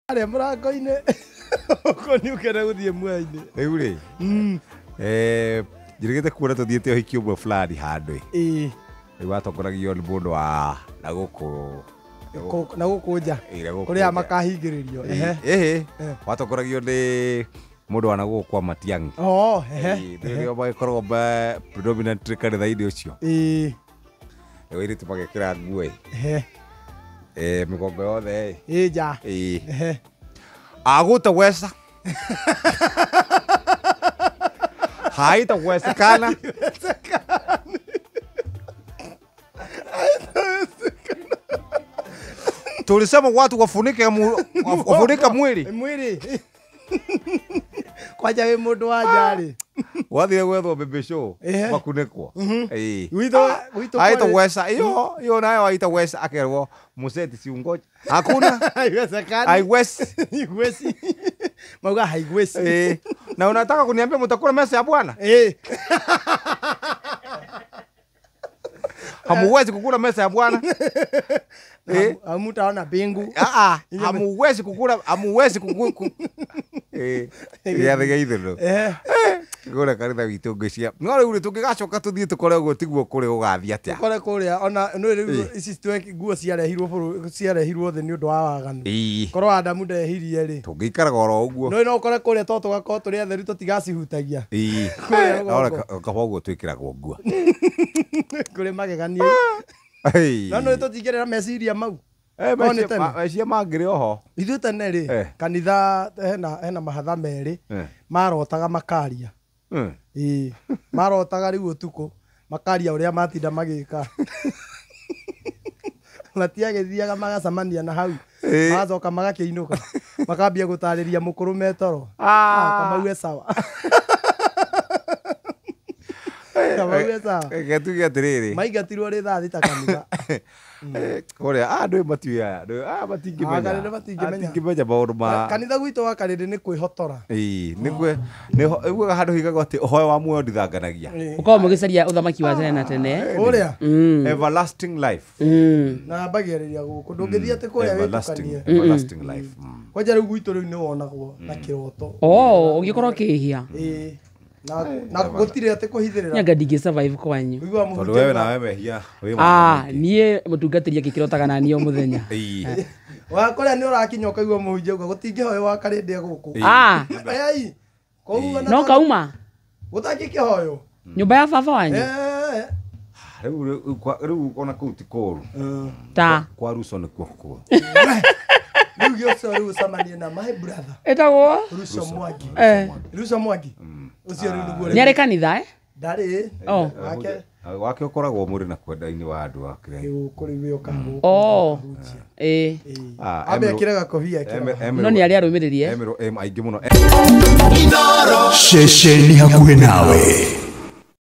Harĩa mũrango-inĩ ũguo nĩ ũkene gũthiĩ muoyo-inĩ. Rĩu rĩ, njĩrĩgĩte kuona tũthiĩte ũhiki ũmwe fulani handũ ĩ. Ĩĩ. Rĩu watongoragio nĩ mũndũ wa na gũkũ Na gũkũ nja. Ĩ, na gũkũ Kũrĩa nja. makahingĩrĩrio. Ehe. Ĩhĩ. Eh. Watongoragio nĩ mũndũ wa na gũkũ kwa Matiang'i. Oh, ehe. Ĩ, nĩrĩo magĩkoragwo ma predominantly kanitha-inĩ ũcio. Ĩĩ. Rĩu airĩtu magekĩra nguo ĩ. Ehe. Mĩgongo yothe ĩ. Ĩ nja. Ĩ. Ehe. Hakutaweza. Haitawezekana. Tulisema watu wafunike wafunike mwili. Mwĩrĩ. Kwanja wĩ mũndũ wa nja rĩ. Wathire gwethwo baby show Ehe. makunĩkwo. Ĩĩ. Gwitũ Haitaweza. Hiyo hiyo nayo haitaweza akerwo museti siungoje. Hakuna. Haiwezekani. Haiwezi. Haiwezi. Mauga haiwezi. Eh. Na unataka kuniambia mtakula mesa ya Bwana? Ĩĩ. Hamuwezi kukula mesa ya Bwana. Eh. Hamutaona mbingu. Ah, ah, hamuwezi kukula, hamuwezi kuku. Eh, gĩathĩ gĩa itherũ. Ehe. Kũrĩa kanitha witũ ngwĩciria. No rĩu rĩ tũngĩgacoka tũthiĩ tũkore ũguo tiguo kũrĩ gũgathiĩ atĩa. Kore kũrĩa ona nĩ rĩu ici twe nguo ciarehirwo bũrũri ciarehirwo thĩ nĩ ũndũ wa waganu. Ĩĩ. Korwo Adamu ndehirie rĩ. Tũngĩikaraga oro ũguo. No no ũkore kũrĩa to tũgakorwo tũrĩ atheru tũtigacihutagia. Ĩĩ. Kũrĩa No rũgongo. kaba ũguo twĩkĩragwo nguo. Kũrĩ magegania. Ĩĩ. No nĩ tũtingĩrĩra meciria mau. Eh, No nĩ tene. meciria mangĩrĩ oho. Ithuĩ tene rĩ Eh. kanitha hena mahatha merĩ Eh. marotaga makaria. Ĩĩ. Marotaga rĩu ũtukũ makaria ũrĩa matinda magĩka. Matiagĩthiaga magacemania na hau. Ĩĩ. Magacoka magakĩinũka. Makambia gũtarĩria mũkũrũ metoro. Ah. Kamau e sawa. Kamau e sawa. Reke tuge atĩrĩrĩ. Maingatirwo rĩ thaa thita kanitha. Kũrĩa andũ matiũĩ aya. Andũ aya matingĩmenya. Ah, kanitha matingĩmenya. Matingĩmenya maũndũ ma Kanitha gwitũ wa Karĩrĩ nĩ kwĩhotora. Ĩĩ, nĩkwe nĩguo handũ higagwo atĩ ũhoyo wa muoyo ndithanganagia. Ũkorwo mũgĩcaria ũthamaki wa tene na tene. Ũrĩa Everlasting life. na ambagĩrĩria gũkũ ndũngĩthiĩ atĩ kũrĩa Everlasting, wĩtukanie. everlasting life. Kwanja rĩu gwitũ rĩu nĩ wonagwo na kĩroto. Oh, ũngĩkorwo ũkĩhia. Ĩĩ. Na gũtirĩ atĩ kũhithĩrĩra. Nyanga ndingĩ survive kwanyu. Ũiguaga Tondũ mũhunjia wewe nawe mehia wĩ Ah, niĩ mũtungatĩri akĩkĩrotaga na niĩ o mũthenya. Ĩĩ. Wa kũrĩa nĩ ũrakinya ũkaigua mũhunjia auga gũtingĩhoywo wa Karĩndĩ gũkũ. Ah, Ei. Koguo no kauma gũtangĩkĩhoywo. nyũmba ya baba wanyu Eh. Rĩu ona kũu ti kũũru. ta Kwa Ruso nĩkuo kũũru. Rĩu gĩũcio rĩu ũcemanie na my brother ĩtagwo Ruso Mwangi. eh Ruso Mwangi. Ũcio rĩu nĩguo nĩ arĩ kanitha eh? Ndarĩ. Oh. Wake Wake ũkoragwo mũrĩ na kwenda-inĩ wa andũ a kĩrĩa. gũkũ rĩu wĩũka gũkũ. Oh. Ĩĩ. Ah, Ambe Emerald- ekĩre gakobia ekĩra. No nĩ arĩa arũmĩrĩri eh? Emerald, aingĩ mũno. Ceceni hakuhĩ nawe.